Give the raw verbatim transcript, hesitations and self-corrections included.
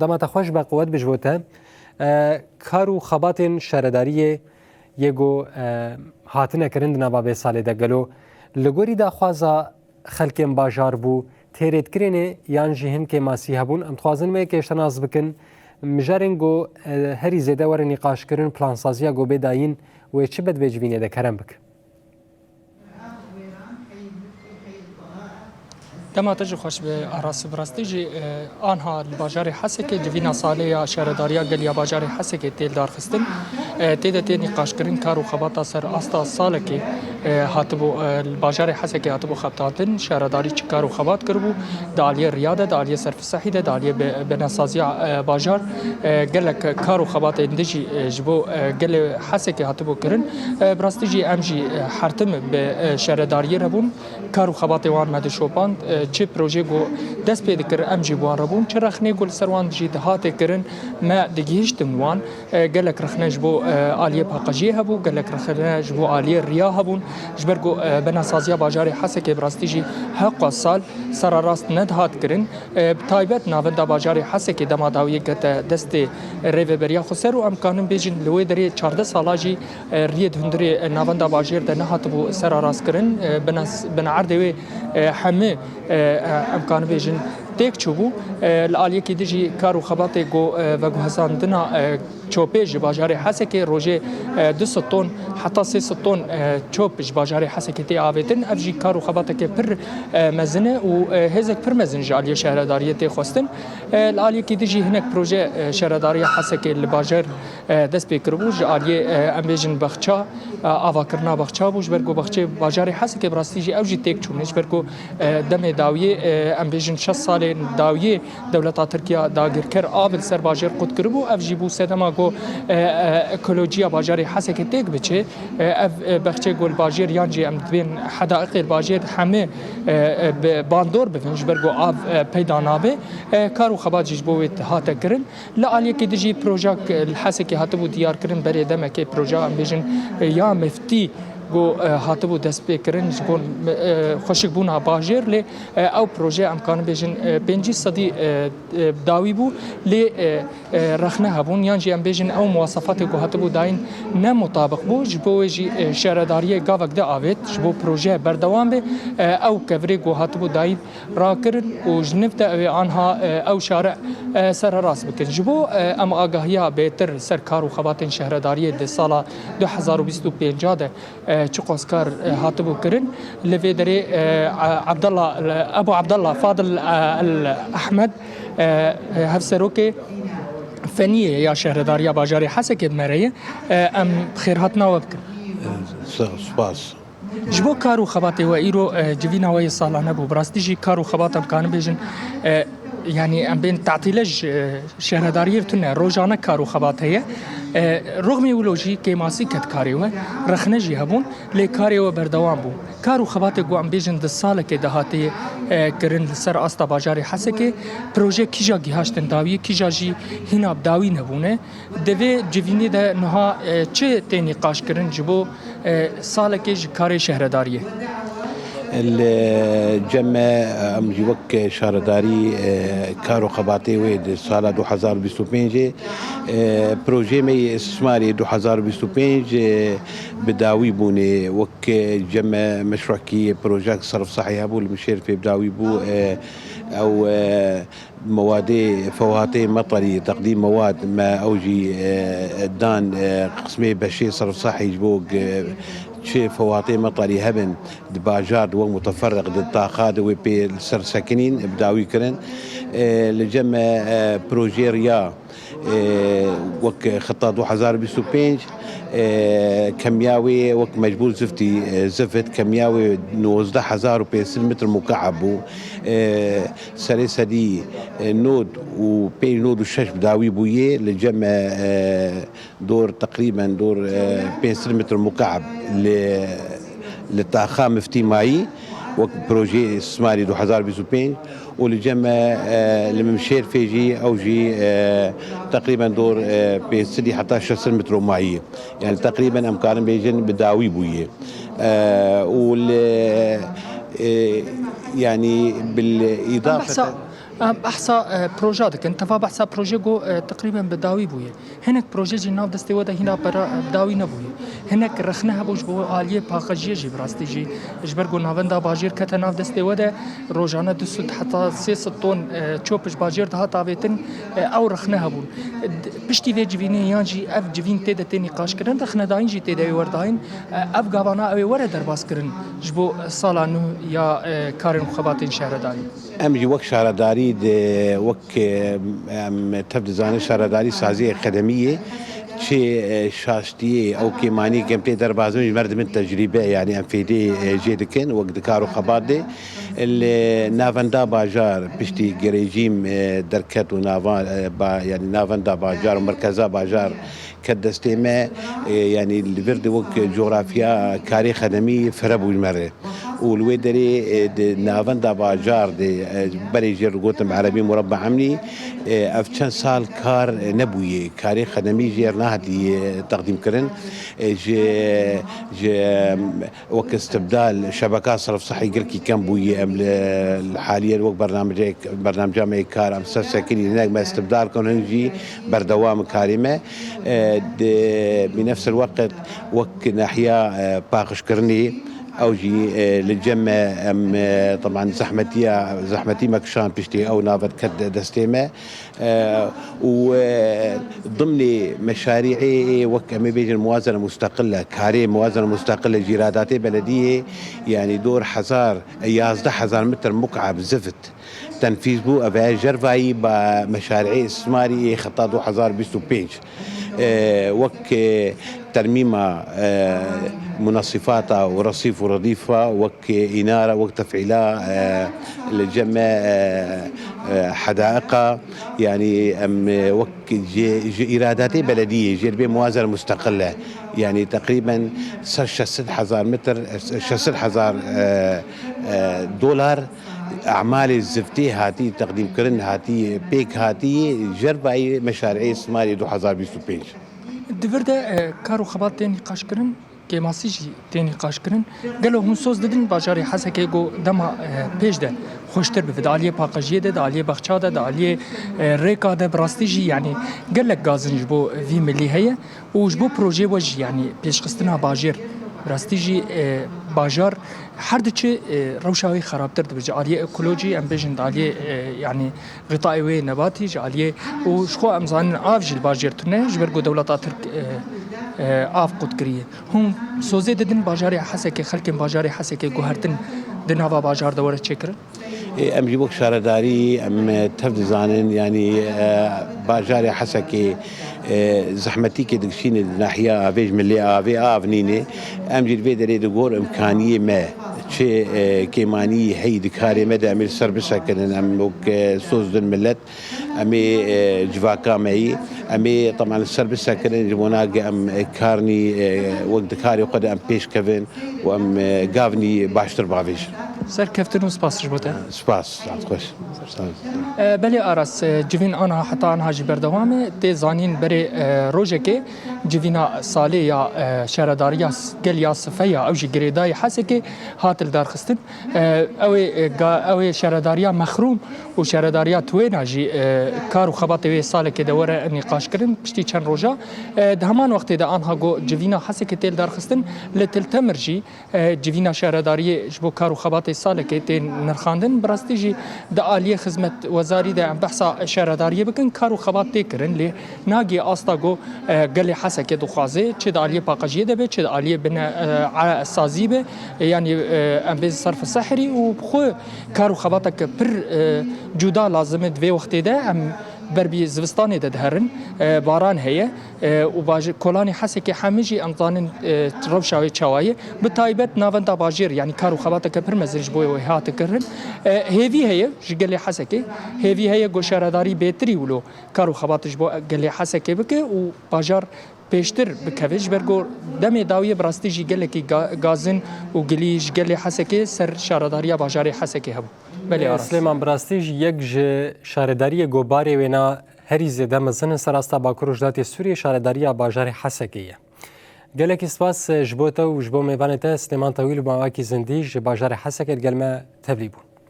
Dema te xweş be, quwet bi ji bo te. E, kar û xebatên şaredariyê yê ku, e, hatine kirin di nava vê salê de, gelo li gorî daxwaza xelkên bajar bû, têrêtkirinê yan jî hin kêmasî hebûn? Em dixwazin me yekê ji te nas bikin. Mijarên ku, e, herî zêde were nîqaşkirin, plansaziya ku bê dayîn, wê çi be di vê civînê de? Kerem bike. Dema te jî xweş be Aras. Bi rastî jî, e, anha li bajarê Hesekê civîna salê ya şaredariya gel ya bajarê Hesekê tê lidarxistin. E, tê de tê nîqaşkirin kar û xebata ser asta salekê, e, hatibû, e, li bajarê Hesekê hatibû xebitandin. Şaredarî çi kar û xebat kiribû, di aliyê riya de, di aliyê serfisehî de, di aliyê be-, benesaziya, e, bajar, e, gelek kar û xebatên din jî, e, ji bo, e, gelê Hesekê hatibû kirin. E, bi rastî jî em jî, e, her tim bi, e, şaredariyê re bûn. Kar û xebatê wan me dişopand. E, çi projê ku dest pê dikir, em jî bi wan re bûn. Çi rexnê ku li ser wan jî dihatê kirin, me digihîştin wan. E, gelek rexne ji bo, e, aliyê paqijiyê hebû, gelek rexne ji bo aliyê riya hebûn. Ji ber ku, e, benesaziya bajarê Hesekê bi rastî jî heqwa sal sererast nedihat kirin. E, bi taybet navenda bajarê Hesekê dema dawiyê kete destê rêveberiya xweser û em kanin bêjin li wê derê çardeh sala jî, e, riyê di hundirê, e, navenda bajêr de nehatibû sererast kirin. E, bina, bina erdê wê, e, hemî, e, e, em kanin bêjin têk çûbû. E, li aliyekî din jî kar û xebatê ku, e, veguhezandina, e, çopê ji bajarê Hesekê rojê, e, du sed ton heta sê sed ton, e, çop ji bajarê Hesekê tê avêtin. Ev jî kar û xebateke pir, e, mezin e û, e, hêzek pir mezin ji aliyê şehredariyê tê xwestin. E, li aliyekî din jî hinek proje, e, şehredariya Hesekê li bajar, e, dest pê kiribû. Ji aliyê, e, em bêjin bexça, e, avakirina bexça bû. Ji ber ku bexçê bajarê Hesekê bi rastî jî ew jî têk çûne. Ji ber ku, e, demê dawiyê, e, em bêjin şeş salên dawiyê dewleta Tirkiya dagirker av li ser bajêr qut kiribû. Ev jî bû sedema ku, e, e, ekolojiya bajarê Hesekê têk biçe. E, ev, e, bexçê ku li bajêr yan jî em dibên hedaiqê li bajêr hemê, e, e, bi bandor bibin, ji ber ku av, e, peyda nabe. E, kar û xebat jî ji bo wê hate kirin. Li aliyekî din jî projak, e, li Hesekê hatibû diyarkirin, berê demekê proja, em bêjin, e, ya miftî ku, e, hatibû destpêkirin ji bo, e, xweşikbûna bajêr, lê, e, ew proje em karin bêjin, e, pêncî sedî, e, e, dawî bû, lê, e, e, rexne hebûn, yan jî em bêjin ew muwasefatê ku hatibû dayîn ne mutabiq bû, ji bo wê jî, e, şaredariyê gavek di avêt, ji bo proje berdewam be, e, ew kevirê ku hatibû dayîn rakirin û ji nifte ew ê anha, e, ew şare, e, sererast bikin. Ji bo, e, em agahiya bêtir ser kar û xebatên şehredariyê di sala du hezar û bîst û pênc de, e, çiqas kar, e, hatibû kirin, li vê derê, e, Abdullah, Ebu Abdullah Fadil, e, El Ahmed, e, e, hevserokê feniyê ya şehredariya bajarê Hesekê bi me re ye. E, em xêrhatina we bikin. Spas. Ji bo kar û xebatê we îro, e, civîna we yê salane bû. Bi rastî jî kar û xebat em karin bêjin, e, yanî em bên tatîle ji, e, şehredariyê tune, rojane kar û xebat heye. E, rixmê wilo jî kêmasî ket karê we, rexne jî hebûn, lê karê we berdewam bû. Kar û xebatê ku em bêjin di salekê de hatiye, e, kirin li ser asta bajarê Hesekê, proje kîja gihaştin dawiyê, kîja jî hîna bi dawî nebûne. Di vê civînê de niha, e, çi tê nîqaşkirin ji bo, e, salekê ji karê şehredariyê? Li cem me, em jî wek şaredarî, e, kar û xebatê wê di sala du hezar û bîst û pêncê, e, projeyê me yê îstîsmarê du hezar û bîst û pênc, e, bi dawî bûnê. Wek cem me meşrûekî projek serf sehî hebû, li Mişêrfê bi dawî bû, e, ew, e, Mewadê fewatê meterî, teqdîm mewad me ew jî, e, dan, e, qismê beşê serf sehî ji bo, e, çi fewatê meterî hebin di bajar de wek muteferriq di taxa de wê pê li ser sekinîn bi dawî kirin. E, li cem me, e, projeyê riya, e, wek xita du hezar bîst û pênc, e, kemiya wê wek mecbûr ziftî, e, zift kemiya wê nozdeh hezar û pênc sed metr mukeeb bû. E, Serê sedî, e, nod û pênc nod û şeş bi dawî bûyê, li cem me, e, dor teqrîben dor, e, pênc sed metr mukeeb li, li taxa miftî mayî, wek projeyê îstîsmarî du hezar bîst û pênc û li cem me, e, li Mimşêrfê jî ew jî, e, teqrîben dor, e, pênc sed heta şeş sed metro mayî. Yani teqrîben em karin bêjin bi dawî bûyê. E, û li, e, yani bil îdafe. Em behsa, e, proja dikin. Teva behsa proje ku, e, teqrîben bi dawî bûye. Hinek proje jî nav destê we de hîna pera, e, bi dawî nebûye. Hinek rexne hebû ji bo aliyê paqijiyê jî bi rastî jî. Ji ber ku navenda bajêr kete nav destê we de, rojane du sed heta sê sed ton, e, çop ji bajêr dihat avêtin, e, ew rexne hebûn. D-, piştî vê civînê yan jî ev civîn tê de tê nîqaşkirin, rexnedayîn jî tê de wê werdayîn. E, ev gavana ew ê were derbas kirin ji bo sala nû ya, e, karên û xebatên şehredarî. Em jî wek şaredarî de, wek, e, em tev dizanin şaredarî saziyê qedemî ye. Çi, e, şaştiyê ew kêmaniyê ke em tê derbas bin ji me re dibin tecrîbe, yanî em fêdê, e, jê dikin wek di kar û xebat de. Li navenda bajar piştî ke rejîm, e, derket û nava, e, ba-, yanî navenda bajar û merkeza bajar ket destê me, e, yanî li vir de wek coğrafya karê xedemî fire bû ji me re. Û li wê derê, e, di navenda bajar de, e, berê jê re gotim erebî murabba emnî, e, ev çend sal kar, e, nebûye. Karê xedemî jê re nehatiye, e, teqdîm kirin. E, ji, ji, em, wek istibdal, şebeka serf sehî gelkî kem bûye. Em li, li haliyen wek bernamecek-, bernamca me yê kar em ser sekinî hinek me istibdal kirin, hin jî berdewam karê me. E, di, bi nefs el-weqt wek nahiya, e, paqijkirinê, ew jî, e, li cem me, em, e, teban zehmetiya, zehmetî me kişand piştî ew navend ket destê me. E, û, e, dimnê meşarî'ê wek em ê bêjin muwazene musteqile, karê muwazene musteqile ji îradatê belediyê, yanî dor hezar, yazdeh hezar metr muk'eb zift tenfîz bû, ev e jervayî ba meşarî'ê istismarî ê xeta du hezar bîst û pênc. E, wek, e, termîma, e, munasifata û resîf û redîfa, wek, e, înara, wek tef'îla, e, li cem me, e, e, hedaiqa, yanî em, e, wek ji, ji îradatê belediyê, jê dibê muwazer musteqil e. Yanî teqrîben ser şeş sed hezar metr, şeş sed hezar, e, e, dolar emalê ziftê hatî teqdîmkirin, hatî pêk hatî jervayî meşarî'ê Simarê du hezar bîst û pênc. Di vir de, e, kar û xebat tên nîqaşkirin, kêmasî jî tên nîqaşkirin. Gelo hûn soz didin bajarê Hesekê ku dema, e, pêş de xweştir bibe, di aliyê paqijiyê de, di aliyê bexça de, di aliyê, e, rêka de, bi rastî jî, yanî gelek gazin ji bo vî milî heye. Û ji bo projeyê we jî, yanî pêşxistina bajêr, bi rastî jî, e, bajar her diçe, e, rewşa wê xerabtir dibe. Ji aliyê ekolojî, em bêjin di aliyê, e, yanî xitaê wê nebatî, ji aliyê û ji xwe em zanin av jî li bajêr tune, ji ber ku dewleta Tirk, e, e, av qut kiriye. Hûn sozê didin bajarê Hesekê, xelkên bajarê Hesekê guhertin di nava bajar de were çêkirin? Ê, em jî wek şaredarî, em, e, tev dizanin, yanî, e, bajarê Hesekê, e, zehmetîkê dikişîne di nahiya avê, ji milê avê av nîne. Em jî li vê derê di gor imkaniyê me, çi, e, kêmanî heyî di karê me de em ê li ser bisekinin, em wek, e, soz din milet, em ê, e, civaka me yî, em ê, teban, li ser bisekinin, ji bona ge em, e, karnî, e, wek di karê xwe de em pêş kevin. û em, e, gavnî baştir bavêjin. Serkeftin û spas ji bo te. Spas, saet xweş. Sağ ol. E, belê Aras, e, civîn anha heta anha jî berdewam e. Tê zanîn berê, e, rojekê civîna salê ya, e, şaredariya s-, gel ya Sife ya, ew jî girêdayî Hesekê hat li darxistin. E, ew ê, e, ga-, ew ê şaredariya mexrûm û şaredariya Twêna jî, e, kar û xebatê wê salekê de were nîqaşkirin. Piştî çend roja, e, di heman wextê de anha ku civîna Hesekê tê lidarxistin, li Til Temir jî, e, civîna şaredariyê ji bo kar û xebatê salekê tê nirxandin. Bi rastî jî di aliyê xizmet wezarî de em behsa şaredariyê bikin, kar û xebat tê kirin, lê nagê asta ku, e, gelê Hesekê dixwaze, çi di aliyê paqijiyê de be, çi di aliyê bine, e, a-, sazî be, e, yanî, e, em bê serf sehrî û bi xwe kar û xebateke pir, e, cuda lazim e di vê wextê de. Em ber bi zivistanê de diherin, e, baran heye, e, û baj-, kolanê Hesekê hemî jî em zanin, e, rewşa wê çawa ye. Bi taybet navenda bajêr, yanî kar û xebateke pir mezin ji bo wê hate kirin. E, hêvî heye ji gelê Hesekê, hêvî heye ku şaredarî bêtirî wilo kar û xebat ji bo gelê Hesekê bike û bajar pêştir bikeve, ji ber ku demê dawiyê bi rastî jî gelekî ga-, gazin û gilî ji gelê Hesekê ser şaredariya bajarê Hesekê hebû. Belê, Aras. Silêman, bi rastî jî yek ji şaredariyê ku barê wêna herî zêde mezin in ser asta Bakur Rojhilatê Sûriyê şaredariya bajarê Hesekê ye. Gelekî spas ji bo te û ji bo mêvanê te Silêman Tewîl û mawakî zindî ji bajarê Hesekê digel me tevlî bûn.